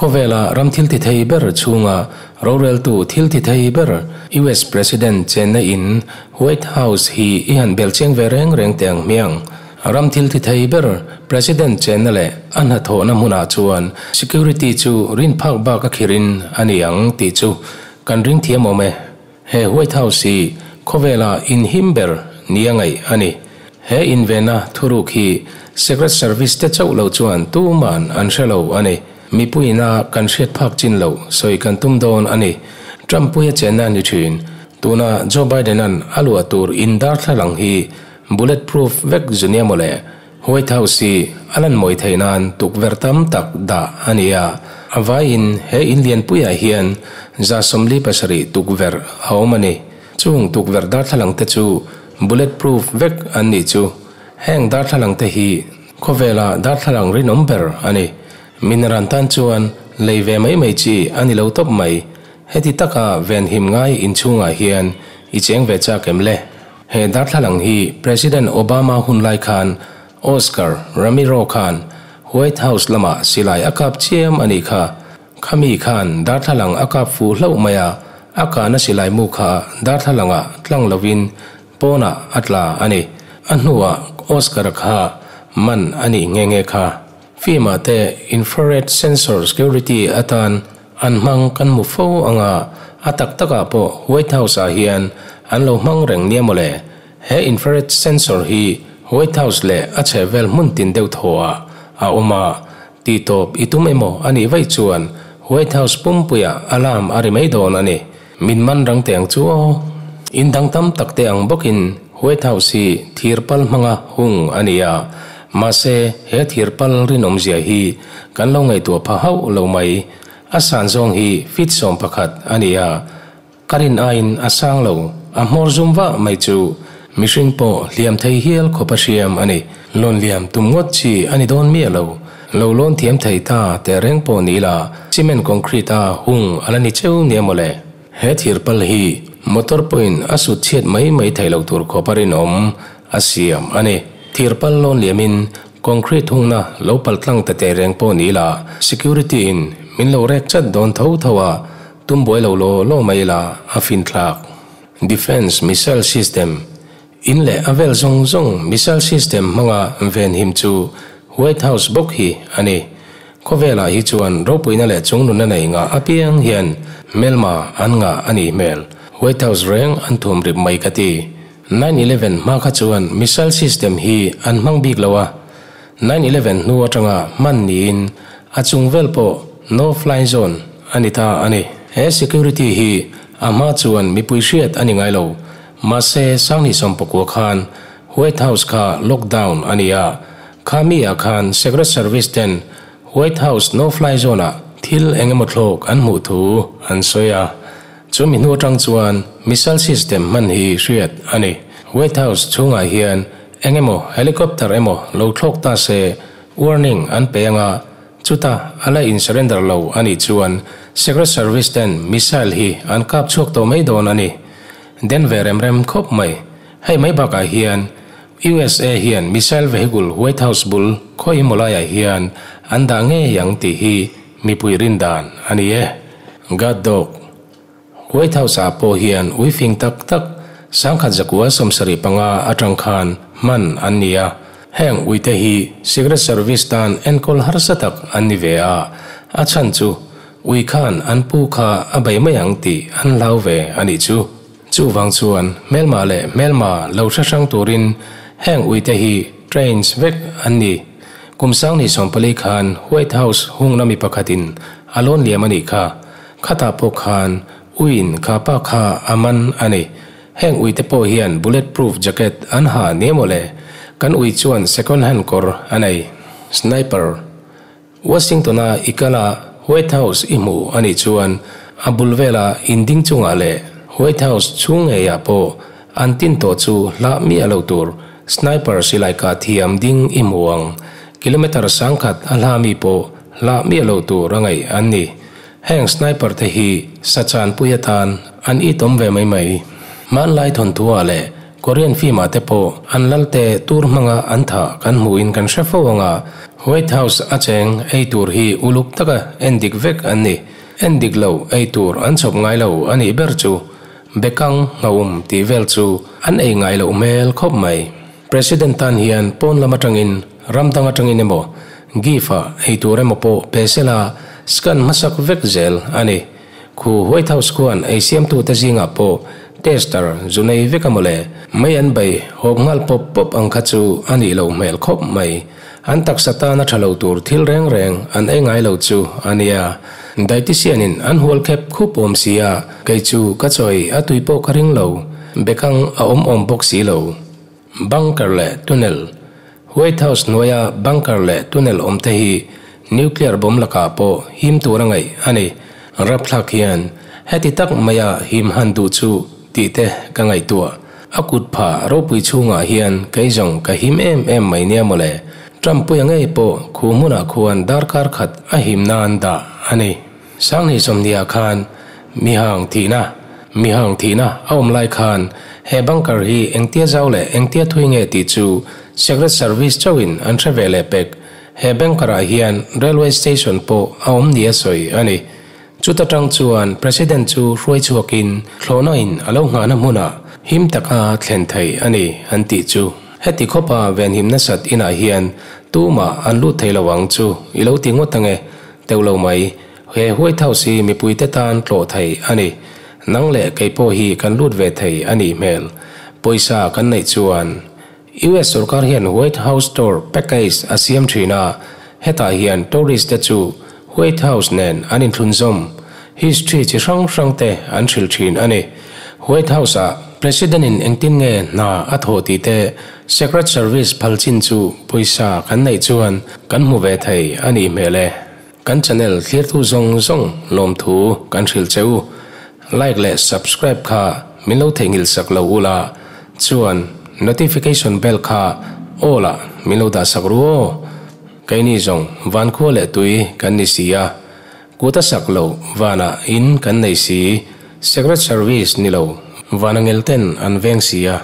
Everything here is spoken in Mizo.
Khawvela ram thil ti thei ber chhunga roreltu thil ti thei ber US President chenna in White House hi i han bel chiang ve reng reng teh ang hmiang. Ram thil ti thei ber President chenna leh a hnathawhna hmunah chuan security chu rin phak bak a khirin a ni ang tih chu kan ring thiam awm e. He White House hi khawvela in him ber nia ngaih a ni. He invena thuruk hi Secret Service te chauh lo chuan tuman an hre lo a ni. Mipuiina kan hriat phak chin lo sawi kan tum dawn a ni. Trump puia chenna ni thin. Tuna Joe Biden-a'n a luah tur in darthlalang hi bullet proof vek zu nia mawle. White House hi a lan mawi theih nan tukverh tam tak dah a ni a. A vaiin he in lianpuiah hian 77 tukverh a awm a ni. Chung tukverh darthlalang te chu bullet proof vek an nih chu. Heng darthlalang te hi khawvela darthlalang rinawm ber a ni. Min ran tan chuan lei ve mai mai chi a ni lo tawp mai. Heti taka venhim ngai inchhungah hian i cheng ve chak em le? He darthlalang hi President Obama hun lai khan Oscar Ramiro khan White House lamah silai a kap chiam a nih kha. Khami khan darthlalang a kap fuh hlauh mai a, a kahna silai mu kha darthlalangah tlang lovin pawnah a tla a ni. A hnuah Oscar kha man a nih nghe nghe kha. Film-ah te infrared sensor security atan an hmang kan hmu fo anga, a tak takah pawh White House-ah hian an lo hmang reng nia mawle. He infrared sensor hi White House leh a chhehvel hmun tin deuh thawhah a awm a, tihtawp i tum emaw a nih vaih chuan White House pumpuiah alarm a ri mai dawn a ni. Min man rang teh ang chu aw. In dang tam tak te ang bawkin White House hi thir pal hmanga hung a ni a, mahse he thir pal rinawmzia hi kan lo ngaihtuah pha hauh lo mai. A san zawng hi feet 11 a ni a, ka rin aiin a sang lo, a hmawr zum vah mai chu mihring pawh hliam thei hial khawp a hriam a ni. Lawn liam tum ngawt chi a ni dawn miah lo. Lo lawn thiam thei ta teh reng pawh ni la, cement concrete a hung a la ni cheu nia mawle. He thir pal hi motor pawhin a sut chhiat mai mai thei lo tur khawp a rinawm a siam a ni. Thir pal lawn liamin concrete hungna lo pal tlang ta teh reng pawh ni la, security in min lo rek chat dawn tho tho a, tum buai lo law law mai la a fin thlak. Defence missile system In leh a vel zawng zawng missile system hmanga venhim chu White House bawk hi a ni. Khawvelah hi chuan ropuina leh chungnunna nei ngah apiang hian hmelma an ngah a nih hmel. White House reng an thum rip mai ka ti. 9/11 hma kha chuan missile system hi an hmang bik lo a, 9/11 hnu atanga hman niin a chung vel pawh no fly zone a ni ta a ni. He security hi a hma chuan mipui hriat a ni ngai lo. Mahse, 2019 khan White House kha lockdown a ni a, kha mi ah khan Secret Service ten White House no fly zone ah thil eng emaw thlawk an hmuh thu an sawi a. Chu mi hnu atang chuan missile system hman hi hriat a ni. White House chhungah hian eng emaw helicopter emaw lo thlawk ta se warning an pe anga, chuta a la in surrender lo a nih chuan Secret Service ten missile hi an kap chhuak tawh mai dawn a ni. Den ve rem rem khawp mai. Hei mai bakah hian USA hian missile vehicle White House bul khawi emaw laiah hian an dah ngei ang tih hi mipui rin dan a ni e. Guard dog. White House ah pawh hian ui fing tak tak 1975 atang khan hman an ni a. Heng uite hi Secret Service tan enkawl harsa tak an ni ve a, a chhan chu Ui khan an pu kha a bei mai ang tih an hlau ve a nih chu. Chuvang chuan hmelma leh hmelma lo hre hrang turin heng uite hi trains vek an ni. Kum 2014 khan White House hungna mi pakhatin a lawn liam a nih kha. Khatah pawh khan uiin kha pa kha a man a ni. Heng uite pawh hian bullet proof jacket an ha nia maw le. Kan ui chuan second hand kawr a nei. Sniper. Washington-a i kal a, White House i hmu a nih chuan a bul vela in ding chungah leh White House chhung ngeiah pawh an tin tawh chu hlah miah lo tur sniper silai kah thiam ding i hmu ang. Kilometre 1000 a hla mi pawh hlah miah lo tur a ngaih an ni. Heng sniper te hi sachan pui atan an itawm ve mai mai. Hmanlai thawnthuah leh Korean film-ah te pawh an lalte tur hmanga an thah kan hmuhin kan hre fo ang a. White House a cheng ei tur hi uluk taka endik vek an ni. Endik lo ei tur an chhawp ngai lo a nih ber chu. Bekang, nghaum tih vel chu an ei ngai loh hmel khawp mai. President tan hian pawn lam atangin ram dang atangin emaw gift ah ei tur emaw pawh pe sela scan hmasak vek zel a ni. Khu White House khuan ei siamtute zingah pawh tester zu nei vek a mawle. Mei an bei hawp nghal pawp pawp ang kha chu a nih loh hmel khawp mai. An taksa tana tha lo tur thil reng reng an ei ngai lo chu a nia. Dietitian in an hual khep khup awm si a, kei chu ka chawi a tui pawh ka ring lo, bekang a awm awm bawk si lo. Bunker leh tunnel, White House hnuaia bunker leh tunnel awm te hi nuclear bomb lakah pawh him tur a ngaih a ni. Rapthlak hian heti tak maia him han duh chu tih te ka ngaihtuah. A kut pha ropui chhungah hian kei zawng ka him em em mai nia mawle. Trumpuia ngei pawh khu hmunah khuan darkar khat a him nan dah a ni. Sanghnih sawmhniah khan mihang thihna mihang thihna a awm lai khan he bunker hi engtia zau leh engtia thui nge tih chu Secret Service chauhin an hre ve leh pek. He bunker ah hian railway station pawh a awm nia sawi a ni. Chuta tang chuan President chu hruai chhuakin thlawhnain a lo nghahna hmunah him taka thlen thei a ni an tih chu. Heti khawpa venhim nasat inah hian tumah an lut thei lo ang chu i lo ti ngawt ange teuh lo mai. He White House hi mipuite tan tlawh thei a ni. Nang leh kei pawh hi kan lut ve thei a nih hmel. Pawisa kan neih chuan US sorkar hian White House tour package a siam thin a, hetah hian tourist te chu White House nen an inthlunzawm, history chi hrang hrang te an hrilh thin a ni. White House ah President in engtin nge hna a thawh tih te Secret Service phal chin chu pawisa kan neih chuan kan hmu ve thei a nih hmel e. Kan channel thlirtu zawng zawng lawmthu kan hrilh che u. Like leh subscribe kha min lo theihnghilh sak lo ula, chuan notification bell kha all ah min lo dah sak ru aw. Keini zawng van khua leh tui kan ni si a, kut a sak loh vanah in kan nei si, secret service ni lo van a ngel ten an veng si a.